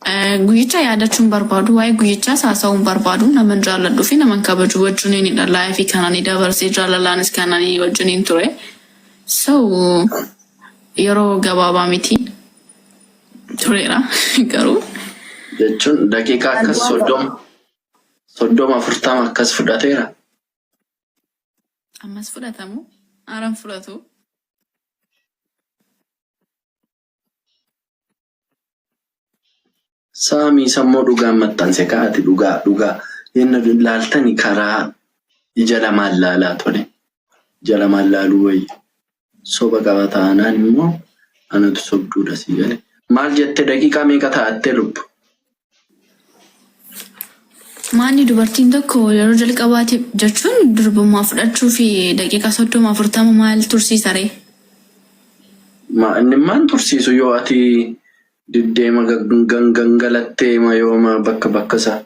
Guyyicha yaadachuu hin barbaadu. Waa'ee guyyichaas haasa'uu hin barbaadu. Naman jaalladhuu fi naman kabaju wajjiniinidha. Life kan ani dabarsee jaalalaanis kan ani wajjiniin ture. So yeroo gabaabaa miti tureera garuu. Jechuun daqiiqaa akkas 30 30 40 akkas fudhateera. Ammas fudhatamu aaran fudhatu. Saamii sammoo dhugaan maxxanse kaa ati dhugaa dhugaa yenna laaltani karaa ija lamaan laalaa tole ija lamaan laaluu wayya soba qaba taanaan immoo anatu sobduudha sii gale maal jette daqiiqaa meeqa taa'attee lubbu. Maanni dubartiin tokko yeroo jalqabaatiif jechuun durbummaa fudhachuu fi daqiiqaa 30 40 maal tursiisa ree? Ma inni maan tursiisu yoo ati diddeema gangalattee ma yooma bakka bakka isaa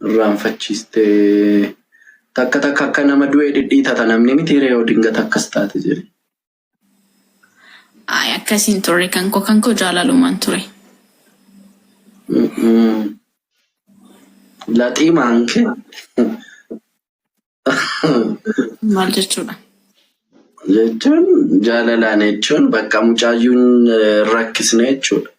irraanfachiistee takka takka akka nama du'ee dhidhiitata namni miti ree yoo dingata akkas taate jedhe. Ay akkas hin turre kan koo kan koo jaalalumaan ture. Laxii maankee. Maal jechuudha? Jechuun jaalalaan jechuun bakka mucaayyuun rakkisne jechuudha.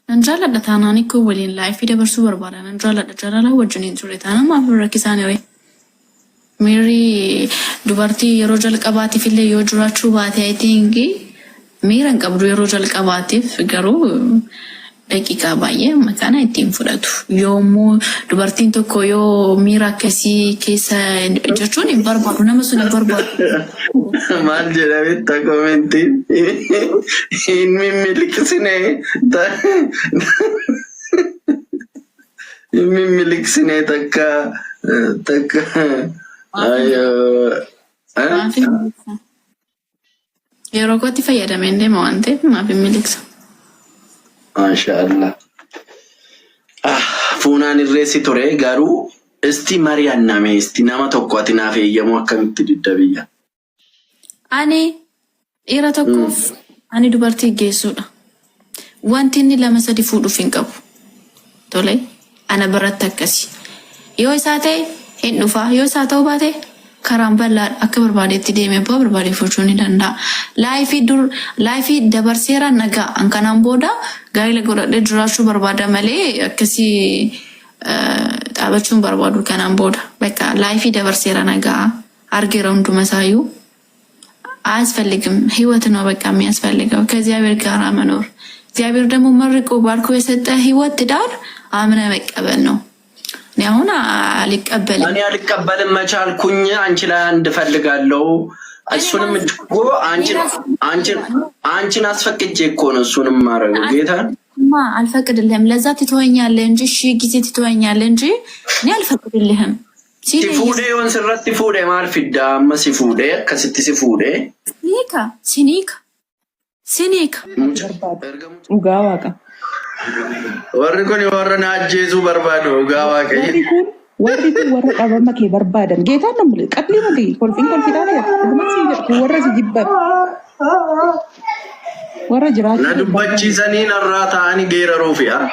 Nan jaaladha taanaan ikkoo waliin life dabarsuu barbaada. Nan jaaladha jaalala wajjin hin turre taanaan maaf hin rakkisaan ree? Miirri dubartii yeroo jalqabaatiif illee yoo jiraachuu baate I think miira hin qabdu yeroo jalqabaatiif garuu daqiiqaa baay'ee amma kana ittiin fudhatu. Yoommoo dubartiin tokko yoo miira akkasii keessa jechuun hin barbaadu nama sun hin barbaadu. Maal jedha beektaa komentiin hin mimmiliqsine hin mimmiliqsine takka takka ayoo Maaf hin miliqsa? Yeroo kootti fayyadameen deema waan ta'eef maaf hin miliqsa? Maasha Allah. Ah, fuunaan irreessi ture garuu isti mari'anname isti nama tokko ati naaf eeyyamuu akkamitti didda biyya. Ani dhiira tokkoof ani dubartii geessuudha. Wanti inni lama sadi fuudhuuf hin qabu. Tole ana biratti akkasi. Yoo isaa ta'e hin dhufa yoo isaa ta'uu baate karaan bal'aadha akka barbaadetti deemee abbaa barbaade fuudhuu ni danda'a. Life dur life dabarseera nagaa an kanaan booda gaa'ela godhadhee jiraachuu barbaada malee akkasii dhaabachuu hin barbaadu kanaan booda. Bakka life dabarseera nagaa argeera hunduma isaayyuu. አያስፈልግም። ህይወት ነው በቃ የሚያስፈልገው ከእግዚአብሔር ጋር መኖር። እግዚአብሔር ደግሞ መርቆ ባርኮ የሰጠ ህይወት ትዳር አምነ መቀበል ነው። እኔ አሁን አልቀበልም። እኔ አልቀበልም መቻልኩኝ። አንቺ ላይ አንድ እፈልጋለሁ። እሱንም እኮ አንቺን አስፈቅጄ እኮ ነው እሱንም ማድረገው ጌታ ማ አልፈቅድልህም። ለዛ ትተወኛለህ እንጂ ሺ ጊዜ ትተወኛለህ እንጂ እኔ አልፈቅድልህም። Si fuudhee yoon sirratti fuudhe maal fidda amma si fuudhee akkasitti si fuudhee. Siniika siniika siniika. Dhugaa waaqa. Warri kun warra na ajjeesuu barbaadu dhugaa waaqayyo. Warri kun warra dhabama kee barbaadan. Geetaan namni qalli miti kolfiin kolfi taate dhuguma sii jedhu kun warra si jibban. Warra jiraachuu Na kee barbaadan. dubbachiisanii narraa taa'anii geeraruufi haa.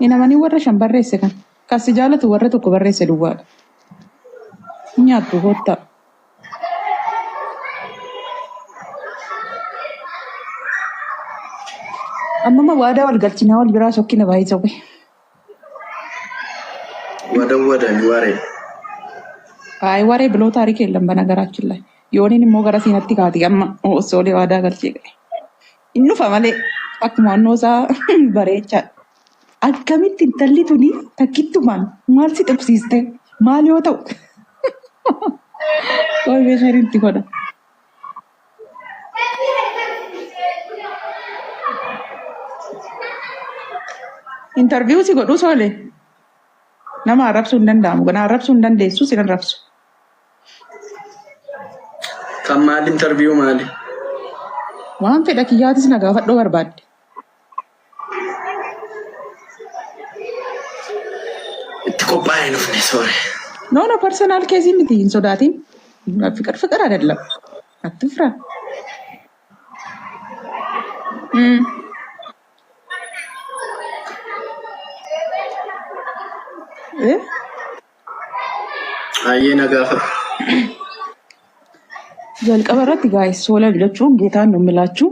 Hin amanin warra shan barreesse kan. Kan si jaalatu warra tokko barreesse duwwaadha. Hin nyaattu koottaa. Ammuma waadaa wal galchinaa wal biraa sokkina baay'ee sobe. Wadawwadan waree. Ayi waree biloo taarikii የለም በነገራችን ላይ yooniin immoo gara siinatti kaati amma osoolee waadaa galchee ga'e. Hin dhufa malee akkuma onnoo isaa bareechaadha. Akkamitti intalli tuni takkittumaan maal si xubsiiste maal yoo ta'u qoy meeshaan itti godha. Interview si godhuu soole nama arrabsuu hin danda'amu. Kana arrabsuu hin dandeessu sin arrabsu. Kan maal interview maali? Waan fedha kiyyaatis na gaafadhoo barbaadde. Itti qophaa'ee hin dhufne soore. No no personal case miti hin sodaatin. ፍቅር ፍቅር አይደለም አትፍራ። Eh? Hayyee na gaafadhu. Jalqaba irratti guys Soolan jechuun ጌታን ነው የምላችሁ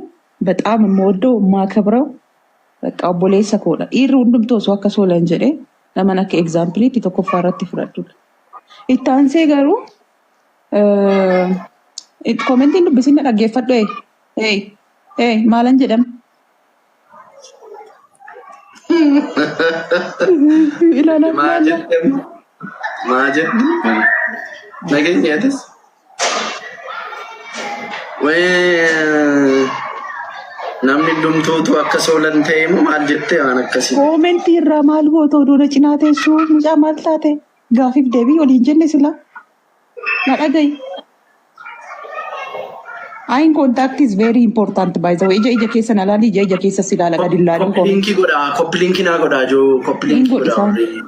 በጣም የምወደው የማከብረው በቃ obboleessa koodha. Dhiirri hundumtuu osoo akka Soolan jedhee naman akka exampleiitti tokkoffaa irratti fudhadhudha. Itti aansee garuu commentiin dubbisin dhaggeeffadhu ee ee maalan jedhama? Ilaalaa Maa ilaala. jette? Maa jette? Nageenyaatis? Wayii namni hundumtuutu akka Soolan ta'e moo maal jettee waan akkasii? Commentii irraa maal goota oduu na cinaa teessuu mucaa maal taate gaafiif deebii waliin jenne sila na dhagayi. Eye contact is very important, by the way. Ija ija keessa na laali, ija ija keessa si ilaala gadi ilaalin Copy linkii godhaa, copy linkii naa godhaa joo, Hin copy linkii godhu godhaa isaan. warri.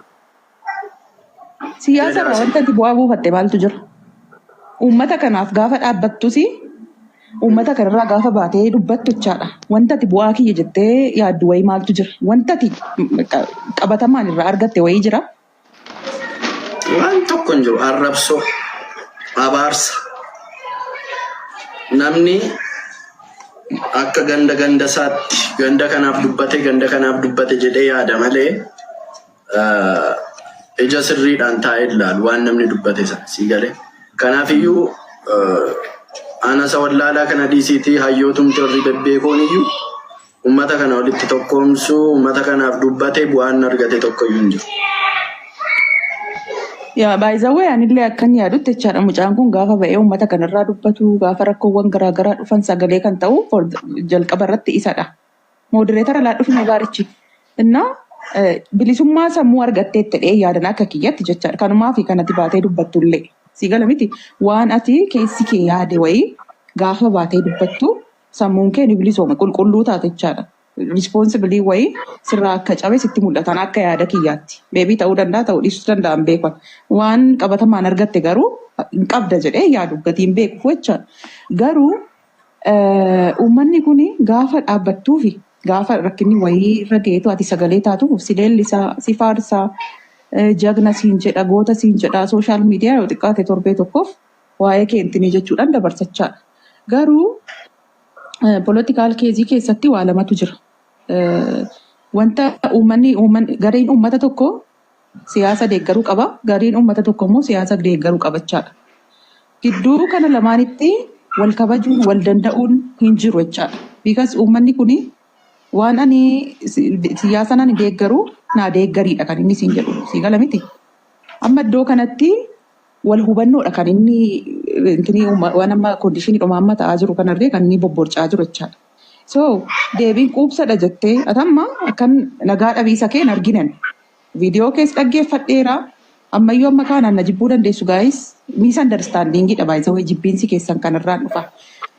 Siyaasa irraa wanta ati bu'aa buufatte maaltu jira? Uummata kanaaf gaafa dhaabbattus uummata kanarraa gaafa baatee dubbattu jechaadha. Wanta ati bu'aa kiyya jettee yaaddu wayii maaltu jira? Wanta ati qabatamaan irraa argatte wayii jira? Waan tokko hin jiru arrabsoo, abaarsa. Namni akka ganda ganda isaatti ganda kanaaf dubbate ganda kanaaf dubbate jedhee yaada malee ija sirriidhaan taa'ee ilaalu waan namni dubbate sana sii galee. Kanaafiyyuu ana isa wallaalaa kana dhiisiitii hayyootumti warri bebbeekoon iyyuu uummata kana walitti tokkoomsuu uummata kanaaf dubbate bu'aan argate tokko iyyuu hin jiru. Yaa baay'izawwee anillee akkan yaadutti jechaadha mucaan kun gaafa ba'ee uummata kanarraa dubbatu gaafa rakkoowwan garaagaraa dhufan sagalee kan ta'u jalqaba irratti isadha. Moderator laa dhufne gaarichi. Innaa bilisummaa sammuu argatteetti jedhee yaadan akka kiyyatti jechaadha. Kanumaa fi kanatti baatee dubbattullee. Si gala miti waan ati keessi kee yaade wayii gaafa baatee dubbattu sammuun kee ni bilisooma qulqulluu taate jechaadha. Responsibility wayii sirraa akka cabe sitti mul'atan akka yaada kiyyaatti. Maybe ta'uu danda'a ta'uu dhiisuu danda'an beekan. Waan qabatamaan argatte garuu hin qabda jedhee yaadu gatiin beekuuf jechaadha. Garuu uummanni kun gaafa dhaabbattuu fi gaafa rakkinni wayii irra ga'eetu ati sagalee taatuuf si leellisaa, si faarsaa, jagna siin jedha, goota siin jedha, social media yoo xiqqaate torbee tokkoof waa'ee keentinii jechuudhaan dabarsachaadha. Garuu political caseii keessatti waa lamatu jira. Wanta uummanni gareen uummata tokko siyaasa deeggaruu qaba, gareen uummata tokko immoo siyaasa deeggaruu qabachaadha. Gidduu kana lamaanitti wal kabajuun wal danda'uun hin jiru jechaadha. Because uummanni kuni waan ani siyaasa ani deeggaru naa deeggariidha kan inni siin jedhu sii gala miti. Amma iddoo kanatti wal hubannoodha kan inni intini waan amma conditionii dhuma amma ta'aa jiru kanarree kan inni bobborcaa jiru jechaadha. So deebiin quubsadha jettee atamma akkan nagaa dhabiisa kee hin arginan. Viidiyoo keessa dhaggeeffadheera. Ammayyuu amma kaanaan na jibbuu dandeessu guys. Misunderstandingidha baay'isawee jibbiinsi keessan kanarraan dhufa.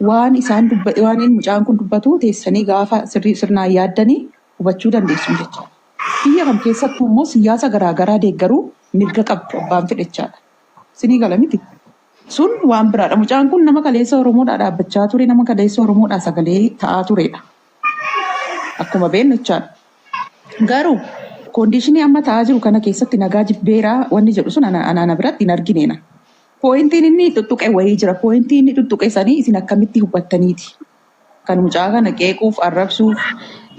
Waan isaan dubba waan inni mucaan kun dubbatu teessanii gaafa sirrii sirnaan yaaddanii hubachuu dandeessu jechuudha. Biyya kam keessattuu immoo siyaasa garaagaraa deeggaruu mirga qabdu abbaan fedhechaadha. Sinii gala miti. Sun waan biraadha. Mucaan kun nama kaleessa Oromoodhaa dhaabbachaa ture, nama kaleessa Oromoodhaa sagalee ta'aa turedha. Akkuma beeknu jechaadha. Garuu conditionii amma ta'aa jiru kana keessatti nagaa jibbeeraa wanni jedhu sun ana biratti hin argineena. Pointiin inni tuttuqe wayii jira. Pointii inni tuttuqe sanii isin akkamitti hubattaniiti? Kan mucaa kana qeequuf, arrabsuuf,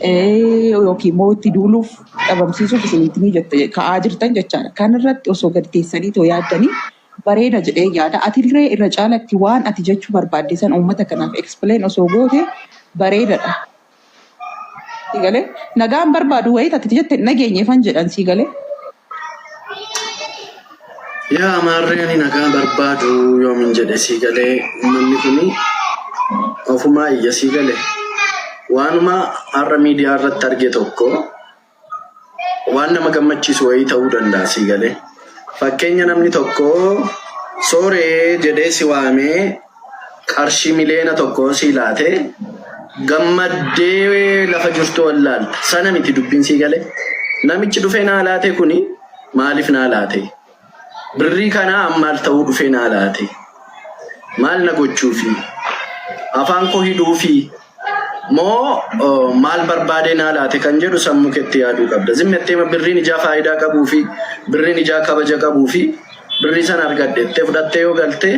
yookiin immoo itti duuluuf, dhabamsiisuuf isin itti jette ka'aa jirtan jechaadha. Kanarratti osoo gadi teessanii too yaaddanii bareeda jedhee yaada. Atillee irra caalatti waan ati jechuu barbaadde san uummata kanaaf explain osoo goote bareedadha. Siigalee nagaan barbaadu wayii ati jette nageenyeefan jedhan siigalee. Yaa maarree ani nagaa barbaadu yoomin jedhe sii galee uummanni kuni ofumaa iyya sii galee. Waanuma har'a miidiyaa irratti arge tokko waan nama gammachiisu wayii ta'uu danda'a sii galee. Fakkeenya namni tokko sooree jedhee si waamee qarshii 1 miliyoona sii laatee gammaddee lafa jirtu wallaalta. Sana miti dubbiin sii galee. Namichi dhufee naa laate kuni maaliif naa laate? Birrii kanaa ammaal ta'uu dhufee naa laate? Maal na gochuufi? Afaan koo hidhuufi? Moo maal barbaadee naa laate kan jedhu sammuu keetti yaaduu qabda. Zimmettee birriin ijaa faayidaa qabuu fi birriin ijaa kabaja qabuu fi birrii sana argadhettee fudhattee yoo galte,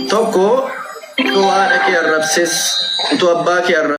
tokko utuu haadha kee arrabses, utuu abbaa kee arrabses.